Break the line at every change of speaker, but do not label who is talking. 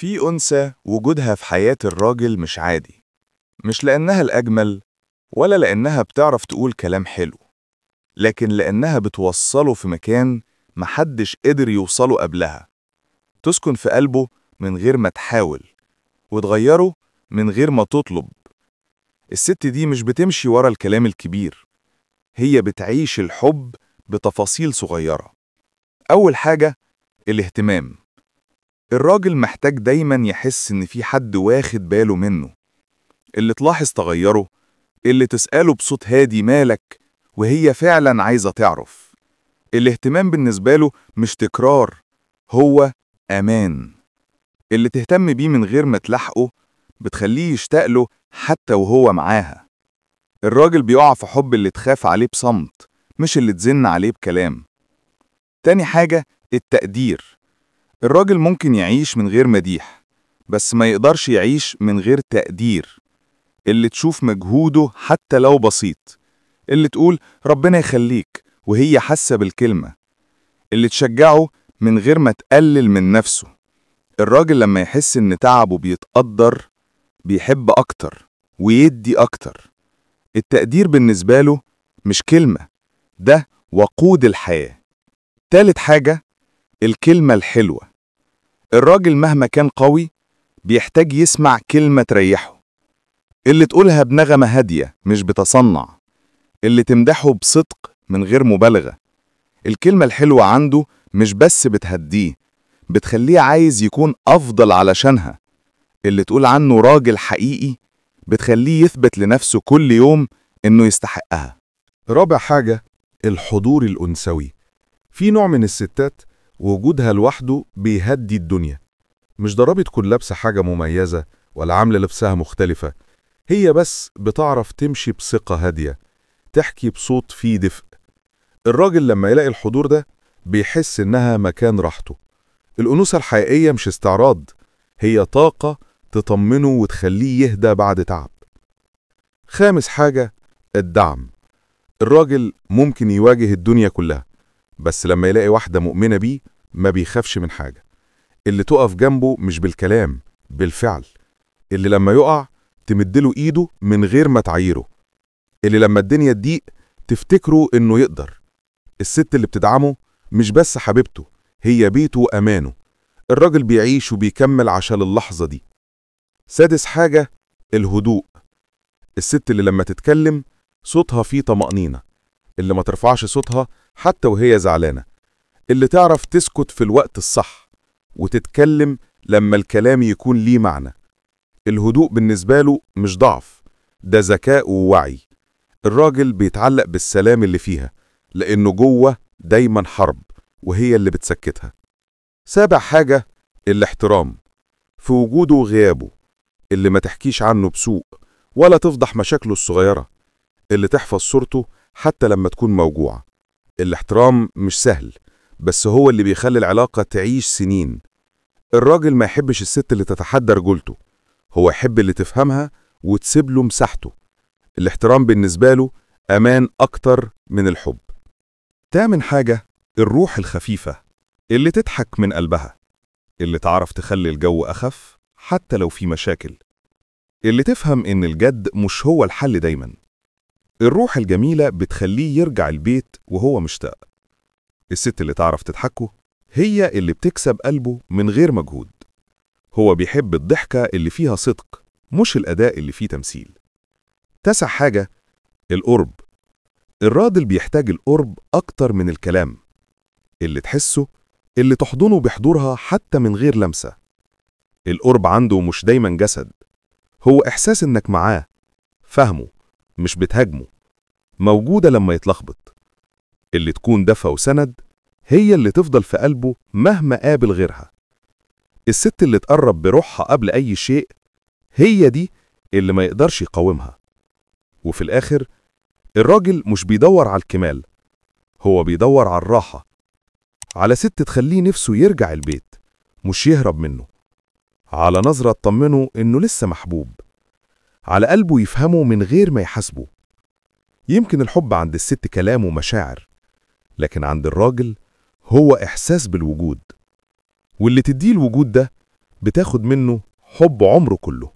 في أنثى وجودها في حياة الراجل مش عادي، مش لأنها الأجمل ولا لأنها بتعرف تقول كلام حلو، لكن لأنها بتوصله في مكان محدش قدر يوصله قبلها. تسكن في قلبه من غير ما تحاول، وتغيره من غير ما تطلب. الست دي مش بتمشي ورا الكلام الكبير، هي بتعيش الحب بتفاصيل صغيرة. أول حاجة الاهتمام. الراجل محتاج دايما يحس إن في حد واخد باله منه، اللي تلاحظ تغيره، اللي تسأله بصوت هادي مالك وهي فعلا عايزة تعرف. الاهتمام بالنسبة له مش تكرار، هو أمان. اللي تهتم بيه من غير ما تلحقه بتخليه يشتاق له حتى وهو معاها. الراجل بيقع في حب اللي تخاف عليه بصمت، مش اللي تزن عليه بكلام. تاني حاجة التقدير. الراجل ممكن يعيش من غير مديح، بس ما يقدرش يعيش من غير تقدير. اللي تشوف مجهوده حتى لو بسيط، اللي تقول ربنا يخليك وهي حاسة بالكلمة، اللي تشجعه من غير ما تقلل من نفسه. الراجل لما يحس إن تعبه بيتقدر بيحب أكتر ويدي أكتر. التقدير بالنسبة له مش كلمة، ده وقود الحياة. تالت حاجة الكلمة الحلوة. الراجل مهما كان قوي بيحتاج يسمع كلمة تريحه، اللي تقولها بنغمة هادية مش بتصنع، اللي تمدحه بصدق من غير مبالغة. الكلمة الحلوة عنده مش بس بتهديه، بتخليه عايز يكون أفضل علشانها. اللي تقول عنه راجل حقيقي بتخليه يثبت لنفسه كل يوم إنه يستحقها.
رابع حاجة الحضور الأنثوي. في نوع من الستات وجودها لوحده بيهدي الدنيا. مش ضروري تكون لابسة حاجة مميزة ولا عاملة لبسها مختلفة، هي بس بتعرف تمشي بثقة هادية، تحكي بصوت فيه دفء. الراجل لما يلاقي الحضور ده بيحس إنها مكان راحته. الأنوثة الحقيقية مش استعراض، هي طاقة تطمنه وتخليه يهدى بعد تعب. خامس حاجة الدعم. الراجل ممكن يواجه الدنيا كلها، بس لما يلاقي واحدة مؤمنة بيه ما بيخافش من حاجة. اللي تقف جنبه مش بالكلام، بالفعل. اللي لما يقع تمدله ايده من غير ما تعايره. اللي لما الدنيا تضيق تفتكره انه يقدر. الست اللي بتدعمه مش بس حبيبته، هي بيته وأمانه. الراجل بيعيش وبيكمل عشان اللحظة دي. سادس حاجة الهدوء. الست اللي لما تتكلم صوتها فيه طمأنينة، اللي ما ترفعش صوتها حتى وهي زعلانة، اللي تعرف تسكت في الوقت الصح وتتكلم لما الكلام يكون ليه معنى. الهدوء بالنسبة له مش ضعف، ده ذكاء ووعي. الراجل بيتعلق بالسلام اللي فيها، لأنه جوه دايما حرب وهي اللي بتسكتها. سابع حاجة الاحترام، في وجوده وغيابه. اللي ما تحكيش عنه بسوء ولا تفضح مشاكله الصغيرة، اللي تحفظ صورته حتى لما تكون موجوعة. الاحترام مش سهل، بس هو اللي بيخلي العلاقة تعيش سنين. الراجل ما يحبش الست اللي تتحدى رجولته، هو يحب اللي تفهمها وتسيب له مساحته. الاحترام بالنسبة له أمان أكتر من الحب.
تامن حاجة الروح الخفيفة، اللي تضحك من قلبها، اللي تعرف تخلي الجو أخف حتى لو في مشاكل، اللي تفهم إن الجد مش هو الحل دايما. الروح الجميلة بتخليه يرجع البيت وهو مشتاق. الست اللي تعرف تضحكه هي اللي بتكسب قلبه من غير مجهود. هو بيحب الضحكة اللي فيها صدق، مش الأداء اللي فيه تمثيل. تاسع حاجة القرب. الراجل بيحتاج القرب أكتر من الكلام. اللي تحسه، اللي تحضنه بحضورها حتى من غير لمسة. القرب عنده مش دايما جسد، هو إحساس إنك معاه، فاهمه مش بتهاجمه، موجودة لما يتلخبط. اللي تكون دفى وسند هي اللي تفضل في قلبه مهما قابل غيرها. الست اللي تقرب بروحها قبل أي شيء هي دي اللي ما يقدرش يقاومها. وفي الآخر الراجل مش بيدور على الكمال، هو بيدور على الراحة، على ست تخليه نفسه يرجع البيت مش يهرب منه، على نظرة تطمنه إنه لسه محبوب، على قلبه يفهمه من غير ما يحاسبه. يمكن الحب عند الست كلام ومشاعر، لكن عند الراجل هو إحساس بالوجود، واللي تديه الوجود ده
بتاخد منه حب عمره كله.